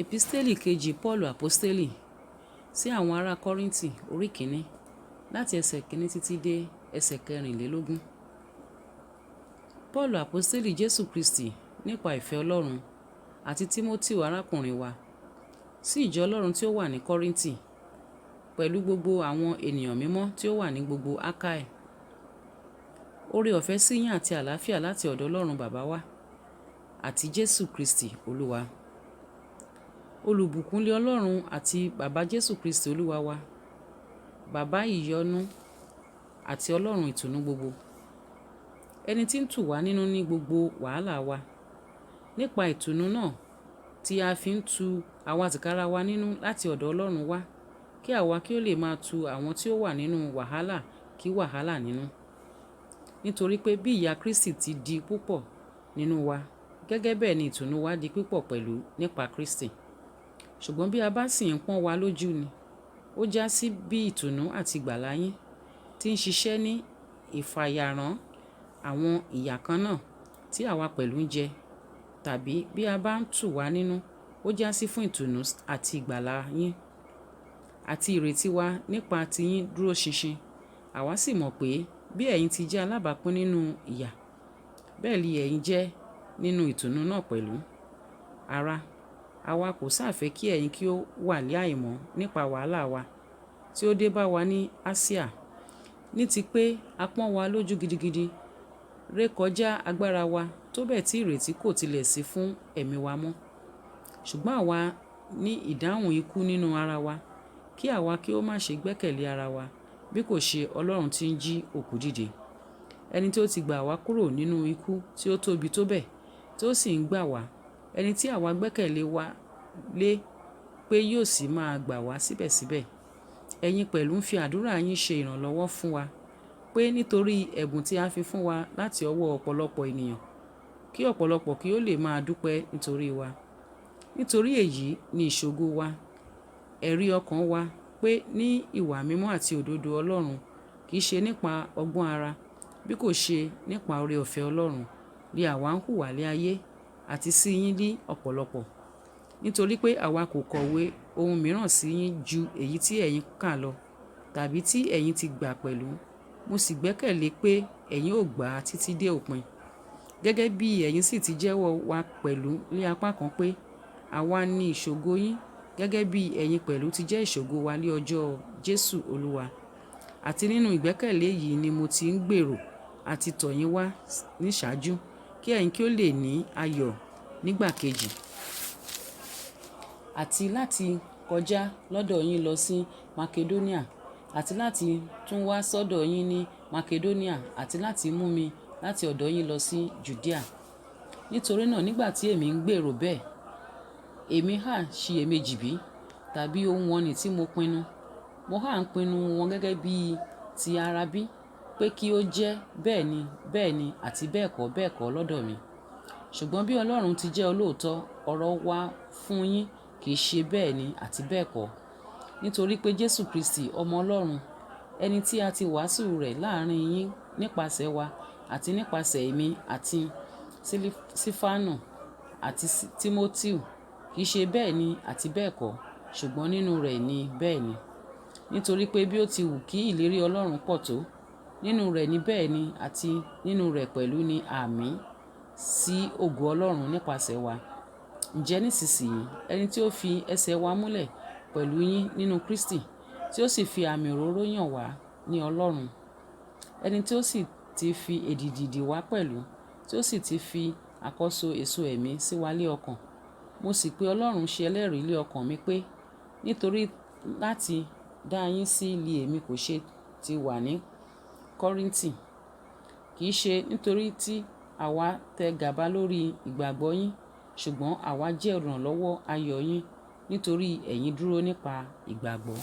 Episteli kejì Pọ́ọ̀lù Àpọ́stélì sí àwọn ará Kọ́ríńtì orí kìíní láti ẹsẹ̀ kìíní títí dé ẹsẹ̀ kẹrìnlélógún. Pọ́ọ̀lù Àpọ́stélì Jésù Kristi nípa ìfẹ́ Ọlọ́run àti Tímótíù arákùnrin wa sí ìjọ Ọlọ́run tí ó wà ní Kọ́ríńtì pẹ̀lú gbogbo àwọn ènìyàn mímọ́ tí ó wà ní gbogbo Ákáì. Oore ọ̀fẹ́ sí yín àti àlàáfíà láti ọ̀dọ̀ Ọlọ́run Bàbá wa àti Jésù Kristi Olúwa. Olùbùkún lé Ọlọ́run àti Bàbá Jésù Kristi Olúwa wa, Bàbá ìyọ́nú àti Ọlọ́run ìtùnú gbogbo. Ẹni tí ń tù wá nínú ní gbogbo wàhálà wa, nípa ìtùnú náà tí a fi ń tu àwa tìkára wa nínú láti ọ̀dọ̀ Ọlọ́run wá, kí àwa kí ó lè máa tu àwọn tí ó wà nínú wàhálà kí wàhálà nínú. Nítorí pé bí ìyà Kristi ti di púpọ̀ nínú wa, gẹ́gẹ́ bẹ́ẹ̀ ni ìtùnú wa di púpọ̀ pẹ̀lú nípa Kristi. Ṣùgbọ́n bí a bá sì ń pọ́n wa lójú ni, ó jásí bí ìtùnú àti ìgbàlà yín tí ń ṣiṣẹ́ ní ìfàyàrán àwọn ìyà kan náà tí àwa pẹ̀lú ń jẹ, tàbí bí a bá ń tù wá nínú, ó jásí fún ìtùnú àti ìgbàlà yín. Àti ìrètí wa nípa tiyín dúró ṣinṣin. Àwa sì mọ̀ pé bí ẹ̀yin ti jẹ́ alábàápín nínú ìyà, bẹ́ẹ̀ li ẹ̀yin jẹ́ nínú ìtùnú náà pẹ̀lú. Ará, àwa kò sá fẹ́ kí ẹ̀yin kí ó wà ní àìmọ̀ nípa wàhálà wa tí ó dé bá wa ní Asia. Ní ti pé a pọ́n wa lójú gidigidi, rékọjá agbára wa tó bẹ́ẹ̀ tí ìrètí kò tilẹ̀ sí fún ẹ̀mí wa mọ́. Ṣùgbọ́n àwa ní ìdáhùn ikú nínú ara wa, kí àwa kí ó má ṣe gbẹ́kẹ̀lé ara wa, bí kò ṣe Ọlọ́run tí ń jí òkú dìde. Ẹni tí ó ti gbà wá kúrò nínú ikú tí ó tóbi tó bẹ́ẹ̀, tí ó sì ń gbà wá, ẹni tí àwa gbẹ́kẹ̀lé wa lé pé yóò sì máa gbà wá síbẹ̀síbẹ̀. Ẹ̀yin pẹ̀lú ń fi àdúrà yín ṣe ìrànlọ́wọ́ fún wa, pé nítorí ẹ̀bùn tí a fi fún wa láti ọwọ́ ọ̀pọ̀lọpọ̀ ènìyàn, kí ọ̀pọ̀lọpọ̀ kí ó lè máa dúpẹ́ nítorí wa. Nítorí èyí ni ìṣògo wa, ẹ̀rí ọkàn wa pé ní ìwà mímọ́ àti òdodo Ọlọ́run kì í ṣe nípa ọgbọ́n ara, bí kò ṣe nípa oore ọ̀fẹ́ Ọlọ́run li àwa ń hùwà lé ayé àti sí yín ní ọ̀pọ̀lọpọ̀. Nítorí pé àwa kò kọ̀wé ohun mìíràn sí yín ju èyí tí ẹ̀yin kà lọ, tàbí tí ẹ̀yin ti gbà pẹ̀lú. Mo sì gbẹ́kẹ̀lé pé ẹ̀yin ó gbà á títí dé òpin. Gẹ́gẹ́ bí ẹ̀yin sì ti jẹ́wọ́ wa pẹ̀lú ní apá kan pé àwa ni ìṣògo yín, gẹ́gẹ́ bí ẹ̀yin pẹ̀lú ti jẹ́ ìṣògo wa ní ọjọ́ Jésù Olúwa. Àti nínú ìgbẹ́kẹ̀lé yìí ni mo ti ń gbèrò àti tọ̀ yín wá ní ṣáájú, kí ẹ̀yin kí ó lè ní ayọ̀ nígbà kejì. Àti láti kọjá lọ́dọ̀ yín lọ sí Makedonia, àti láti tún wá sọ́dọ̀ yín ní Makedonia, àti láti mú mi láti ọ̀dọ̀ yín lọ sí Judea. Nítorí náà nígbà tí èmi ń gbèrò bẹ́ẹ̀, èmi hà ṣiyèméjì bí, tàbí ohun wọ̀n-ọn-nì tí mo pinnu. Mo hà ń pinnu wọn gẹ́gẹ́ bí ti ara bí, pé kí ó jẹ́ bẹ́ẹ̀ ni, bẹ́ẹ̀ ni, àti bẹ́ẹ̀ kọ́, bẹ́ẹ̀ kọ́ lọ́dọ̀ mi. Ṣùgbọ́n bí Ọlọ́run ti jẹ́ olóòótọ́, ọ̀rọ̀ wa fún yín kì í ṣe bẹ́ẹ̀ ni àti bẹ́ẹ̀ kọ́. Nítorí pé Jésù Kristi ọmọ Ọlọ́run, ẹni tí a ti wàásù rẹ̀ láàrín yín nípasẹ̀ wa àti nípasẹ̀ èmi àti Sífánù àti Tímótíù, kì í ṣe bẹ́ẹ̀ ni àti bẹ́ẹ̀ kọ́, ṣùgbọ́n nínú rẹ̀ ni bẹ́ẹ̀ ni. Nítorí pé bí ó ti wù kí ìlérí Ọlọ́run pọ̀ tó, nínú rẹ̀ ni bẹ́ẹ̀ ni àti nínú rẹ̀ pẹ̀lú ni àmín sí ògo Ọlọ́run nípasẹ̀ wa. Ǹjẹ́ nísinsìnyí ẹni tí ó fi ẹsẹ̀ wa múlẹ̀ pẹ̀lú yín nínú Kristi, tí ó sì fi àmì òróró yàn wá ní Ọlọ́run. Ẹni tí ó sì ti fi èdìdì dì wá pẹ̀lú, tí ó sì ti fi àkọ́so èso ẹ̀mí sí wa lé ọkàn. Mo sì pé Ọlọ́run ṣe ẹlẹ́rìí lé ọkàn mi pé nítorí láti dá yín sí li èmi kò ṣe ti wà ní Kọ́ríńtì. Kì í ṣe nítorí tí àwa tẹ gàba lórí ìgbàgbọ́ yín, ṣùgbọ́n àwa jẹ́ olùrànlọ́wọ́ ayọ̀ yín nítorí ẹ̀yin dúró nípa ìgbàgbọ́.